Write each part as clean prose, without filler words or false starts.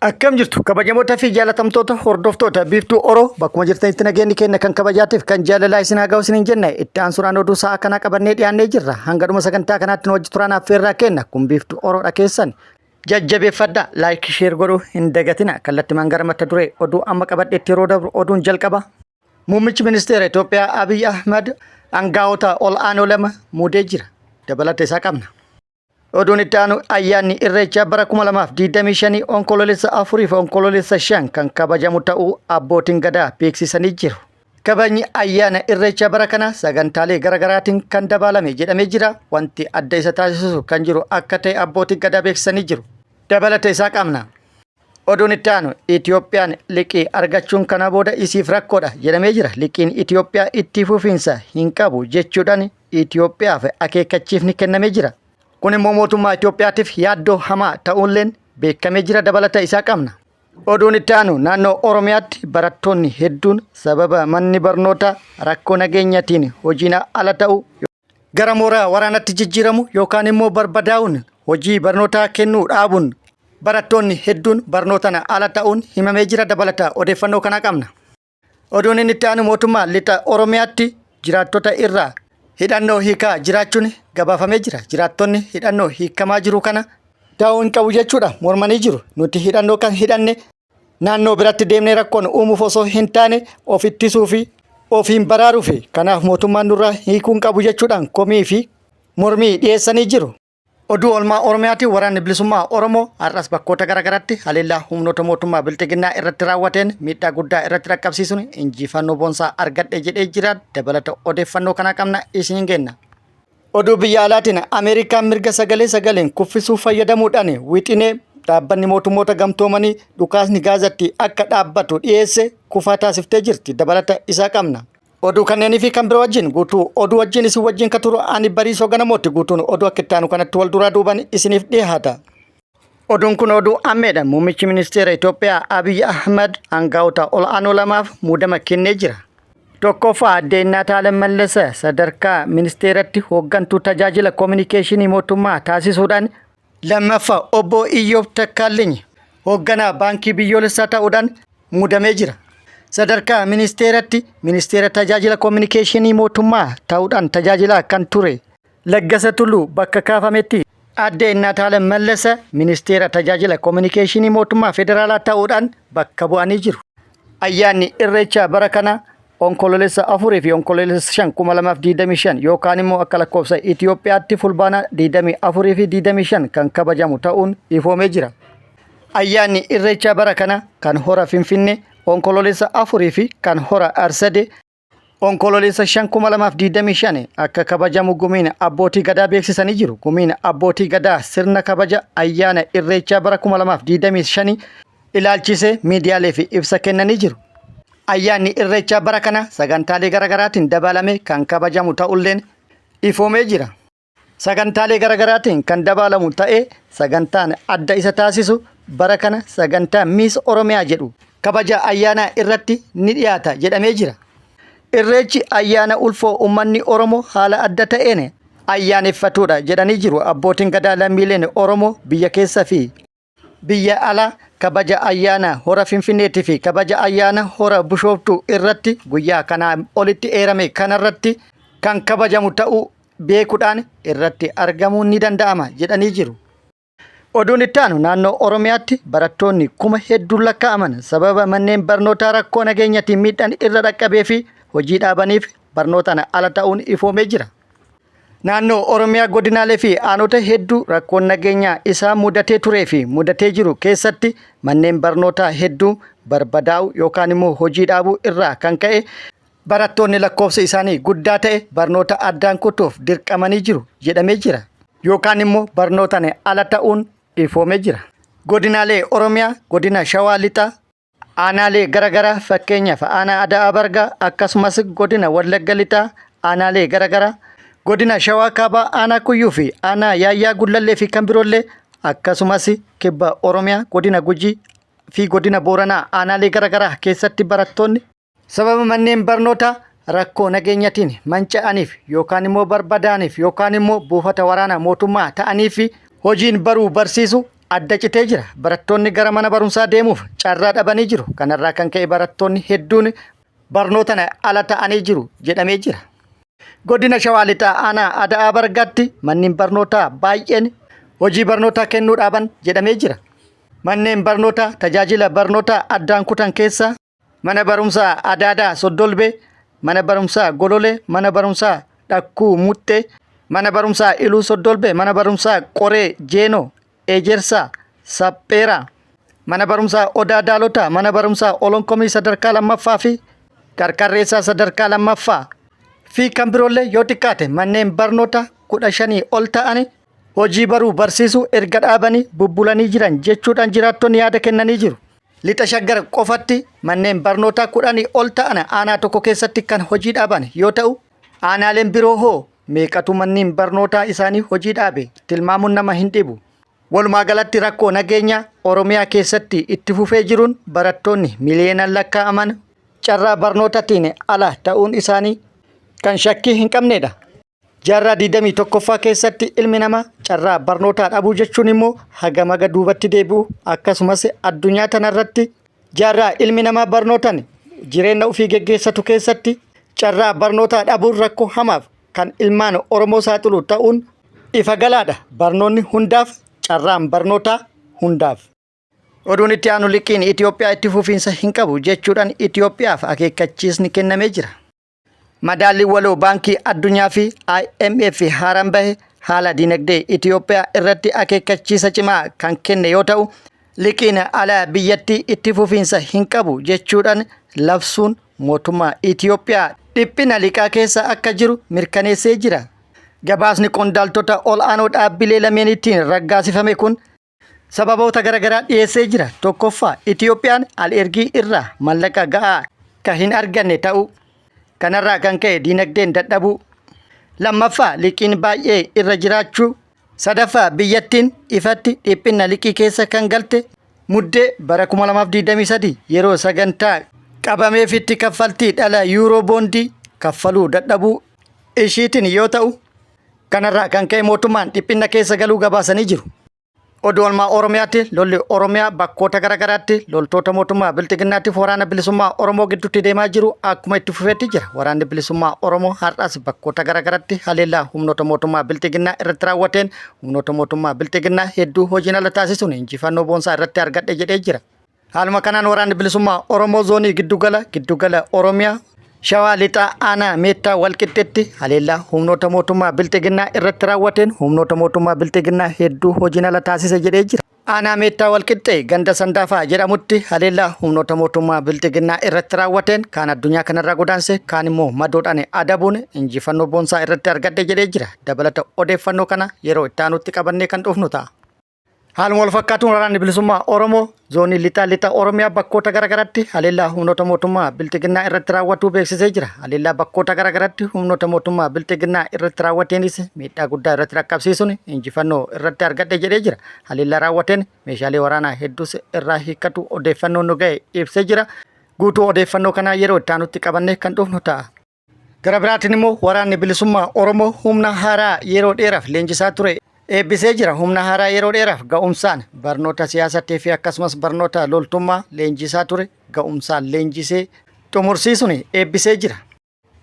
Akkam jirtu kabajamoota fi jaalatamtoota hordoftoota Biiftuu Oro, bakkuma jirtanitti nageenyi keenya kan kabajaatiif kan jaalalaa isin haa ga'u isiniin jenna. Itti aansuudhaan oduu sa'a kanaa qabannee dhiyaannee jirra. Hanga dhuma sagantaa kanaatti nu wajji turaan affeerraa kenna. Kun Biiftuu Oroodha keessan. Jajjabeeffadha, like, share godhuu hin dagatina. Kallattimaan gara mata duree oduu amma qabadheetti yeroo dabru, oduun jalqaba. Muummichi ministeera Itoophiyaa Abiy Ahmad aangaa'ota ol aanoo lama muudee jira. Dabalata isaa qabna. Oduun itti aanu, ayyaanni Irreechaa bara 2025 Onkoloolessa 4 fi Onkoloolessa 5 kan kabajamu ta'uu abbootiin gadaa beeksisanii jiru. Kabajni ayyaana Irreechaa bara kana sagantaalee garaagaraatiin kan dabaalame jedhamee jira. Wanti adda isa taasisu kan jiru akka ta'e abbootiin gadaa beeksisanii jiru. Dabalata isaa qabna. Oduun itti aanu, Itoophiyaan liqii argachuun kana booda isiif rakkoodha jedhamee jira. Liqiin Itoophiyaa itti fufiinsa hin qabu jechuudhaan Itoophiyaaf akeekkachiifni kennamee jira. Kun immoo mootummaa Itoophiyaatiif yaaddoo hamaa ta'uulleen beekamee jira. Dabalata isaa qabna. Oduun itti aanu, naannoo Oromiyaatti barattoonni hedduun sababa manni barnootaa rakkoo nageenyatiin hojiin ala ta'u, gara mooraa waraanatti jijjiiramu yookaan immoo barbadaa'uun hojii barnootaa kennuu dhaabuun barattoonni hedduun barnootaan ala ta'uun himamee jira. Dabalata odeeffannoo kanaa qabna. Oduun inni itti aanu, mootummaa lixa Oromiyaatti jiraattota irraa hidhannoo hiikaa jiraachuun gabaafamee jira. Jiraattonni hidhannoo hiikamaa jiru kana ta'uu hin qabu jechuudha mormanii jiru. Nuti hidhannoo kan hidhanne naannoo biratti deemnee rakkoon uumuuf osoo hin taane of ittisuu fi ofiin baraaruuf, kanaaf mootummaan nurraa hiikuu hin qabu jechuudhaan komii fi mormii dhiyeessanii jiru. Oduu oolmaa Oromiyaatiin, waraanni bilisummaa Oromoo har'as bakkoota garaagaraatti haleellaa humnoota mootummaa bilxiginnaa irratti raawwateen miidhaa guddaa irratti dhaqqabsiisuun injifannoo boonsaa argadhe jedhee jira. Dabalata odeeffannoo kanaa qabna, isiniin geenna. Oduu biyya alaatiin, Ameerikaan mirga sagalee sagaleen kuffisuu fayyadamuudhaan wixinee dhaabbanni mootummoota gamtoomanii dhukaasni Gaazatti akka dhaabbatu dhiyeesse kufaa taasiftee jirti. Dabalata isaa qabna. Oduu kanneenii fi kan biroo wajjin, guutuu oduu wajjin isin wajjin ka turu ani Bariisoo Ganamooti. Guutuun oduu akka itti aanu kanatti wal duraa duuban isiniif dhiyaata. Oduun kun oduu ammeedha. Muummichi ministeera Itoophiyaa Abiy Ahmad aangaa'ota ol aanoo lamaaf muudama kennee jira. Tokkoffaa, aadde Innaataalem Mallasa sadarkaa ministeeratti hooggantuu tajaajila koominikeeshinii mootummaa taasisuudhaan, lammaffaa obbo Iyyoob Takkaalliny hoogganaa baankii biyyoolessaa ta'uudhaan muudamee jira. Sadarkaa ministeeratti ministeera tajaajila koominikeeshinii mootummaa ta'uudhaan tajaajilaa kan ture Laggasa Tulluu bakka kaafametti aadde Innaataalem Mallasa ministeera tajaajila koominikeeshinii mootummaa federaalaa ta'uudhaan bakka bu'anii jiru. Ayyaanni Irreechaa bara kana Onkoloolessa 4 fi Onkoloolessa 5 2025 yookaan immoo akka lakkoofsa Itoophiyaatti Fulbaana 24 fi 25 kan kabajamu ta'uun ifoomee jira. Ayyaanni Irreechaa bara kana kan hora Finfinnee Onkoloolessa 4 fi kan hora Arsade Onkoloolessa 5 2025 akka kabajamu gumiin abbootii gadaa beeksisanii jiru. Gumiin abbootii gadaa sirna kabaja ayyaana Irreechaa bara 2025 ilaalchisee miidiyaaleef ibsa kennanii jiru. Ayyaanni Irreechaa bara kana sagantaalee garaagaraatiin dabalame kan kabajamu ta'ulleen ifoomee jira. Sagantaalee garaagaraatiin kan dabaalamu ta'ee, sagantaan adda isa taasisu bara kana sagantaa Miss Oromiyaa jedhu kabaja ayyaanaa irratti ni dhiyaata jedhamee jira. Irreechi ayyaana ulfoo uummanni Oromoo haala adda ta'een ayyaaneffatudha jedhanii jiru abbootiin gadaa. Lammiileen Oromoo biyya keessa fi biyya alaa kabaja ayyaana hora Finfinneetii fi kabaja ayyaana hora Bishooftuu irratti guyyaa kanaa olitti eerame kanarratti kan kabajamu ta'uu beekuudhaan irratti argamuun ni danda'ama jedhanii jiru. Oduun itti aanu, naannoo Oromiyaatti barattoonni kuma hedduun lakkaa'aman sababa manneen barnootaa rakkoo nageenyatiin miidhaan irra dhaqqabee fi hojii dhaabaniif barnootaan ala ta'uun ifoomee jira. Naannoo Oromiyaa godinaalee fi aanota hedduu rakkoon nageenyaa isaa mudatee turee fi mudatee jiru keessatti manneen barnootaa hedduu barbadaa'uu yookaan immoo hojii dhaabuu irraa kan ka'e barattoonni lakkoofsa isaanii guddaa ta'e barnoota addaan kutuuf dirqamanii jiru jedhamee jira. Yookaan immoo barnootaan ala ta'uun ifoomee jira. Godinaalee Oromiyaa godina Shawaa Lixaa aanaalee garaagaraa, fakkeenyaaf aanaa Ada'aa Bargaa, akkasumas godina Wallagga Lixaa aanaalee garaagaraa, godina Shawaa Kaabaa aanaa Kuyyuu fi aanaa Yaayyaa Gullallee fi kan biroollee, akkasumas kibba Oromiyaa godina Gujii fi godina Booranaa aanaalee garaagaraa keessatti barattoonni sababa manneen barnootaa rakkoo nageenyatiin manca'aniif yookaan immoo barbadaaniif yookaan immoo buufata waraanaa mootummaa ta'anii fi hojiin baruu barsiisu adda citee jira. Barattoonni gara mana barumsaa deemuuf carraa dhabanii jiru. Kanarraa kan ka'e barattoonni hedduun barnootaan ala ta'anii jiru jedhamee jira. Godina Shawaa Lixaa Aanaa Ada'aa Bargaatti manneen barnootaa baay'een hojii barnootaa kennuu dhaaban jedhamee jira. Manneen barnootaa tajaajila barnootaa addaan kutan keessaa mana barumsaa Adaadaa Soddolbee, mana barumsaa Gololee, mana barumsaa Dhakkuu Muxxee, mana barumsaa Iluu Soddolbee, mana barumsaa Qoree Jeenoo, Ejersaa, Sapheeraa, mana barumsaa Odaa Daalotaa, mana barumsaa Olonkomii sadarkaa lammaffaa fi Qarqarreessaa sadarkaa lammaffaa fi kan biroollee yoo xiqqaate manneen barnoota 15 ol ta'an hojii baruu barsiisuu erga dhaabanii bubbulanii jiran jechuudhaan jiraattonni yaada kennanii jiru. Lixa Shaggar qofatti manneen barnootaa 10 ol ta'an aanaa tokko keessatti kan hojii dhaaban yoo ta'u, aanaaleen biroo hoo meeqatu manneen barnootaa isaanii hojii dhaabe tilmaamuun nama hin dhibu. Walumaa galatti rakkoo nageenyaa Oromiyaa keessatti itti fufee jiruun barattoonni miliyoonaan lakkaa'aman carraa barnootaatiin ala ta'uun isaanii kan shakkii hin qabnedha. Jaarraa 21ffaa keessatti ilmi namaa carraa barnootaa dhabuu jechuun immoo hagam haga duubatti deebi'u akkasumas addunyaa tanarratti jaarraa ilmi namaa barnootaan jireenya ofii geggeessatu keessatti carraa barnootaa dhabuun rakkoo hamaaf kan ilmaan Oromoo saaxilu ta'uun ifa galaadha. Barnoonni hundaaf carraan barnootaa hundaaf. Oduun itti aanu liqiin Itoophiyaa itti fufiinsa hin qabu jechuudhaan Itoophiyaaf akeekkachiisni kennamee jira. Madaalliin waloo Baankii Addunyaa fi IMF haaraan bahe haala dinagdee Itoophiyaa irratti akeekkachiisa cimaa kan kenne yoo ta'u, liqiin alaa biyyattii itti fufiinsa hin qabu jechuudhaan labsuun mootummaa Itoophiyaa dhiphina liqaa keessa akka jiru mirkaneessee jira. Gabaasni qondaaltota ol'aanoo dhaabbilee lameeniitiin raggaasifame kun sababoota garaagaraa dhiyeessee jira. Tokkoffaa Itoophiyaan al-ergii irraa mallaqa ga'aa kan hin arganne ta'uu. Kanarraa kan ka'e diinagdeen dadhabuu. Lammaffaa liqiin baay'ee irra jiraachuu. Sadaffaa biyyattiin ifatti dhiphina liqii keessa kan galte Muddee bara 2023 yeroo sagantaa qabameefitti kaffaltii dhala yuuroo boondii kaffaluu dadhabuu ishiitiin yoo ta'u, Kanarraa kan ka'e mootummaan dhiphinna keessa galuu gabaasanii jiru. Oduu olmaa Oromiyaatti lolli Oromiyaa bakkoota garaagaraatti loltoota mootummaa Bilxiginnaatiif waraana bilisummaa Oromoo gidduutti deemaa jiru akkuma itti fufeetti jira. Waraanni bilisummaa Oromoo har'as bakkoota garaagaraatti haleellaa humnoota mootummaa Bilxiginnaa irratti raawwateen humnoota mootummaa Bilxiginnaa hedduu hojiin ala taasisuun injifannoo boonsaa irratti argadhe jedhee jira. Haaluma kanaan waraanni bilisummaa Oromoo zoonii giddugala giddugala Oromiyaa Shawaa Lixaa aanaa Meettaa Walqixxeetti haleellaa humnoota mootummaa Bilxiginnaa irratti raawwateen humnoota mootummaa Bilxiginnaa hedduu hojiin ala taasise jedhee jira. Aanaa Meettaa Walqixxee ganda Sandaafaa jedhamutti haleellaa humnoota mootummaa Bilxiginnaa irratti raawwateen kaan addunyaa kanarraa godaanse kaan immoo madoodhaan adabuun injifannoo boonsaa irratti argadhe jedhee jira. Dabalata odeeffannoo kana yeroo itti aanutti qabannee kan dhufnu ta'a. Haaluma wal fakkaatuun waraanni bilisummaa Oromoo zoonii lixaa lixa Oromiyaa bakkoota garaagaraatti haleellaa humnoota mootummaa bilxiginnaa irratti raawwatuu beeksisee jira. Haleellaa bakkoota garaagaraatti humnoota mootummaa bilxiginnaa irratti raawwateenis miidhaa guddaa irratti dhaqqabsiisuun injifannoo irratti argadhe jedhee jira. Haleellaa raawwateen meeshaalee waraanaa hedduus irraa hiikkatu odeeffannoon nu ga'e ibsee jira. Guutuu odeeffannoo kanaa yeroo itti aanutti qabannee kan dhufnu ta'a. Gara biraatiin immoo waraanni bilisummaa Oromoo humna haaraa yeroo dheeraaf leenjisaa ture eebbisee jira. Humna haaraa yeroo dheeraaf ga'umsaan barnoota siyaasaatii fi akkasumas barnoota loltummaa leenjisaa ture ga'umsaan leenjisee xumursiisuun eebbisee jira.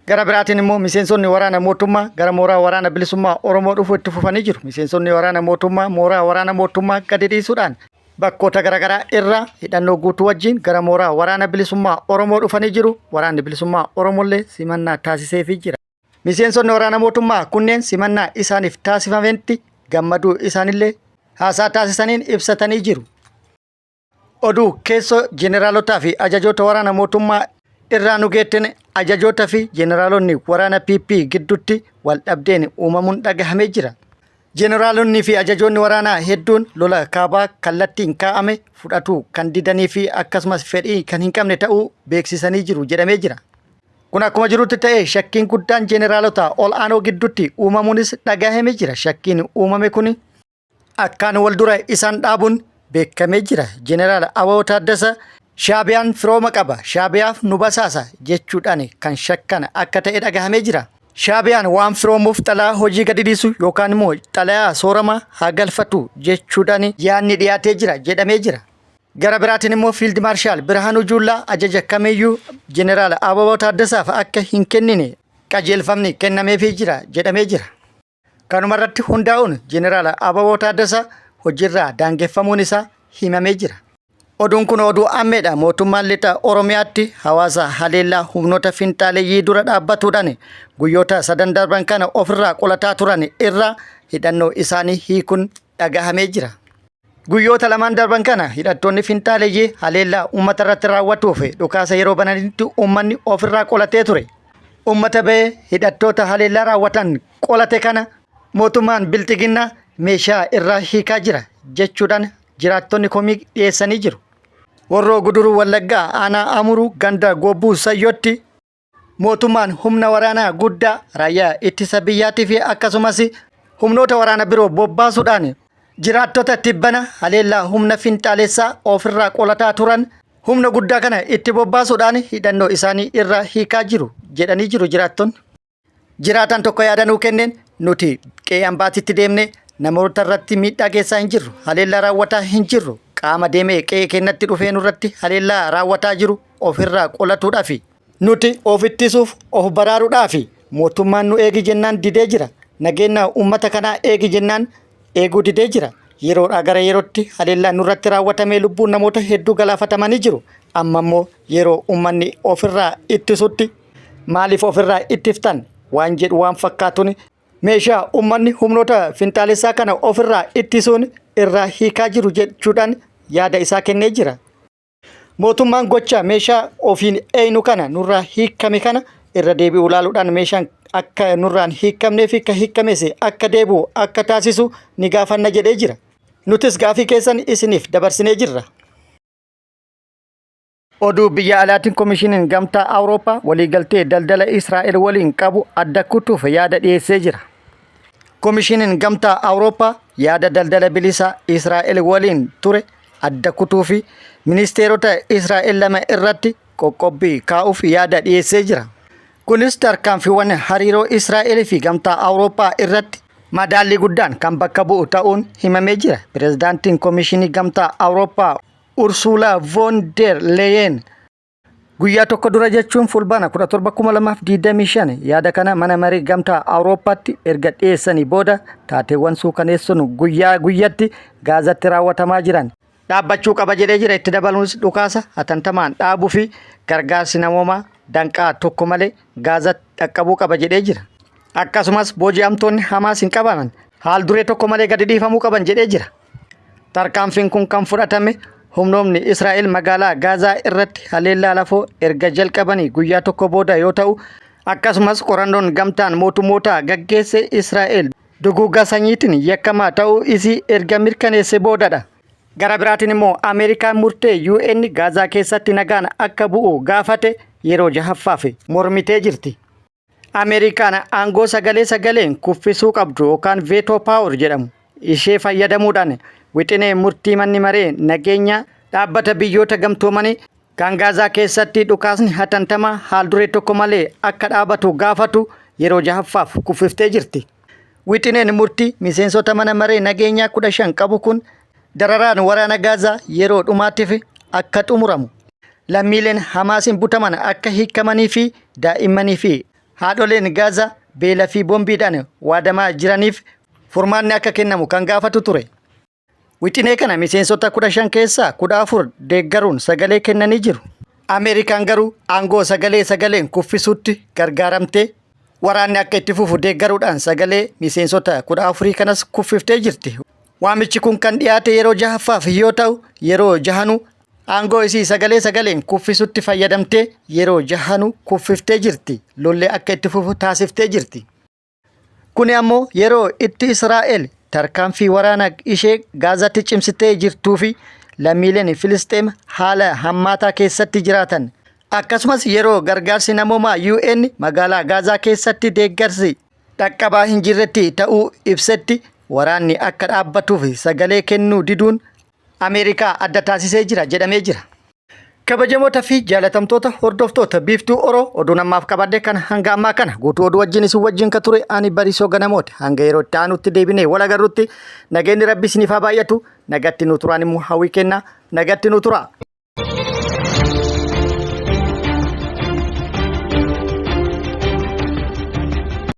Gara biraatiin immoo miseensonni waraana mootummaa gara mooraa waraana bilisummaa Oromoo dhufuu itti fufanii jiru. Miseensonni waraana mootummaa mooraa waraana mootummaa gadi dhiisuudhaan bakkoota garaagaraa irraa hidhannoo guutuu wajjin gara mooraa waraana bilisummaa Oromoo dhufanii jiru. Waraanni bilisummaa Oromollee simannaa taasiseefii jira. Miseensonni waraana mootummaa kunneen simannaa isaaniif taasifametti gammaduu isaanillee haasaa taasisaniin ibsatanii jiru. Oduu keessoo jeneraalota fi ajajoota waraana mootummaa irraa nu geetten ajajoota fi jeneraalonni waraana PP gidduutti wal dhabdeen uumamuun dhagahamee jira. Jeneraalonni fi ajajoonni waraanaa hedduun lola kaabaa kallattiin kaa'ame fudhatuu kan didanii fi akkasumas fedhii kan hin qabne ta'uu beeksisanii jiru jedhamee jira. Kun akkuma jirutti ta'ee shakkiin guddaan jeneraalota ol aanoo gidduutti uumamuunis dhagahamee jira. Shakkiin uumame kun akkaan wal dura isaan dhaabuun beekamee jira. Jeneraal Ababaw Taaddasa Shaabiyaan firooma qaba, Shaabiyaaf nu basaasa jechuudhaan kan shakkan akka ta'e dhagahamee jira. Shaabiyaan waan firoomuuf xalayaa hojii gadi dhiisu yookaan immoo xalayaa sooramaa haa galfatu jechuudhaan yaadni dhiyaatee jira jedhamee jira. Gara biraatiin immoo Fiild Maarshaal Birhaanuu Juullaa ajaja kamiyyuu Jeneraal Ababaw Taaddasaaf akka hin kennine qajeelfamni kennameefii jira jedhamee jira. Kanuma irratti hundaa'uun Jeneraal Ababaw Taaddasaa hojiirraa daangeffamuun isaa himamee jira. Oduun kun oduu ammeedha. Mootummaan lixa Oromiyaatti hawaasa haleellaa humnoota finxaaleyyii dura dhaabbatuudhaan guyyoota sadan darban kana ofirraa qolataa turan irraa hidhannoo isaanii hiikuun dhagahamee jira. Guyyoota lamaan darban kana hidhattoonni finxaaleyyii haleellaa uummata irratti raawwatuuf dhukaasa yeroo bananitti uummanni ofirraa qolatee ture. Uummata ba'ee hidhattoota haleellaa raawwatan qolate kana mootummaan bilxiginnaa meeshaa irraa hiikaa jira jechuudhaan jiraattonni komii dhiyeessanii jiru. Horroo Guduruu Wallaggaa aanaa Amuruu ganda Gobbuu Sayyootti mootummaan humna waraanaa guddaa raayyaa ittisa biyyaatii fi akkasumas humnoota waraana biroo bobbaasuudhaan jiraattota tibbana haleellaa humna finxaalessaa ofirraa qolataa turan humna guddaa kana itti bobbaasuudhaan hidhannoo isaanii irraa hiikaa jiru jedhanii jiru jiraattonni. Jiraataan tokko yaada nuu kenneen nuti qe'ee ambaatitti deemnee namoota irratti miidhaa geessaa hin jirru, haleellaa raawwataa hin jirru, qaama deemee qe'ee keenyatti dhufee nurratti haleellaa raawwataa jiru ofirraa qolatuudhaafi. Nuti of ittisuuf of baraaruudhaafi mootummaan nu eegi jennaan didee jira. Nageenya uummata kanaa eegi jennaan eeguu didee jira. Yeroodhaa gara yerootti haleellaan nurratti raawwatamee lubbuun namoota hedduu galaafatamanii jiru. Amma immoo yeroo uummanni ofirraa ittisutti maaliif ofirraa ittiftan waan jedhu waan fakkaatuun meeshaa uummanni humnoota finxaalessaa kana ofirraa ittisuun irraa hiikaa jiru jechuudhaan yaada isaa kennee jira. Mootummaan gocha meeshaa ofiin eeynu kana nurraa hiikame kana irra deebi'uu ilaaluudhaan meeshaan akka nurraan hiikamnee fi akka hiikames akka deebi'u akka taasisu ni gaafanna jedhee jira. Nutis gaafii keessan isiniif dabarsinee jirra. Oduu biyya alaatiin Komishiniin Gamtaa Awurooppaa waliigaltee daldala Israa'el waliin qabu adda kutuuf yaada dhiyeessee jira. Komishiniin Gamtaa Awurooppaa yaada daldala bilisaa Israa'el waliin ture adda kutuu fi ministeerota Israa'el lama irratti qoqqobbii kaa'uuf yaada dhiyeessee jira. Kunis tarkaanfiiwwan hariiroo Israa'el fi Gamtaa Awurooppaa irratti madaallii guddaan kan bakka bu'u ta'uun himamee jira. Pireezidaantiin Komishinii Gamtaa Awurooppaa Ursuulaa Voon der Leyen guyyaa tokko dura jechuun Fulbaana 17,2025 yaada kana mana marii Gamtaa Awurooppaatti erga dhiyeessanii booda taateewwan suukaneessuun guyyaa guyyatti Gaazatti raawwatamaa jiran dhaabbachuu qaba jedhee jira. Itti dabaluunis dhukaasa hatantamaan dhaabuu fi gargaarsi namoomaa danqaa tokko malee Gaazatti dhaqqabuu qaba jedhee jira. Akkasumas booji'amtoonni Hamaas hin qabaman haal duree tokko malee gadi dhiifamuu qaban jedhee jira. Tarkaanfiin kun kan fudhatame humnoonni Israa'el magaalaa Gaazaa irratti haleellaa lafoo erga jalqabanii guyyaa tokko booda yoo ta'u, akkasumas qorannoon gamtaan mootummootaa gaggeesse Israa'el duguuggaa sanyiitiin yakkamaa ta'uu isii erga mirkaneesse boodadha. Gara biraatiin immoo Ameerikaan murtee UN Gaazaa keessatti nagaan akka bu'u gaafate yeroo jahaffaaf mormitee jirti. Ameerikaan aangoo sagalee sagaleen kuffisuu qabdu yookaan veto power jedhamu ishee fayyadamuudhaan wixinee murtii manni maree nageenya dhaabbata biyyoota gamtoomanii kan Gaazaa keessatti dhukaasni hatantamaa haal duree tokko malee akka dhaabatu gaafatu yeroo jahaffaaf kuffiftee jirti. Wixineen murtii miseensota mana maree nageenyaa 15 qabu kun dararaan waraana Gaazaa yeroo dhumaatiif akka xumuramu, lammiileen Hamaasiin butaman akka hiikamanii fi daa'immanii fi haadholeen Gaazaa beela fi boombiidhaan waadamaa jiraniif furmaanni akka kennamu kan gaafatu ture. Wixinee kana miseensota 15 keessaa 14 deeggaruun sagalee kennanii jiru. Ameerikaan garuu aangoo sagalee sagaleen kuffisuutti gargaaramtee waraanni akka itti fufu deeggaruudhaan sagalee miseensota 14 kanas kuffiftee jirti. Waamichi kun kan dhiyaate yeroo jahaffaaf yoo ta'u, yeroo jahanuu aangoo isii sagalee sagaleen kuffisutti fayyadamtee yeroo jahanuu kuffiftee jirti. Lolli akka itti fufu taasiftee jirti. Kuni ammoo yeroo itti Israa'el tarkaanfii waraana ishee Gaazaatti cimsitee jirtuu fi lammiileen Filisxeem haala hammaataa keessatti jiraatan akkasumas yeroo gargaarsi namoomaa UN magaalaa Gaazaa keessatti deeggarsi dhaqqabaa hin jirretti ta'uu ibsetti waraanni akka dhaabbatuuf sagalee kennuu diduun Ameerikaa adda taasisee jira jedhamee jira. Kabajamoota fi jaalatamtoota hordoftoota Biiftuu Oro, oduun ammaaf qabadhe kan hanga ammaa kana. Guutuu oduu wajjin isin wajjin ka ture ani Bariisoo Ganamooti. Hanga yeroo itti aanutti deebinee wal agarrutti nageenyi Rabbi isiniif haa baay'atu. Nagatti nu turaan immoo hawwii kenna. Nagatti nu tura.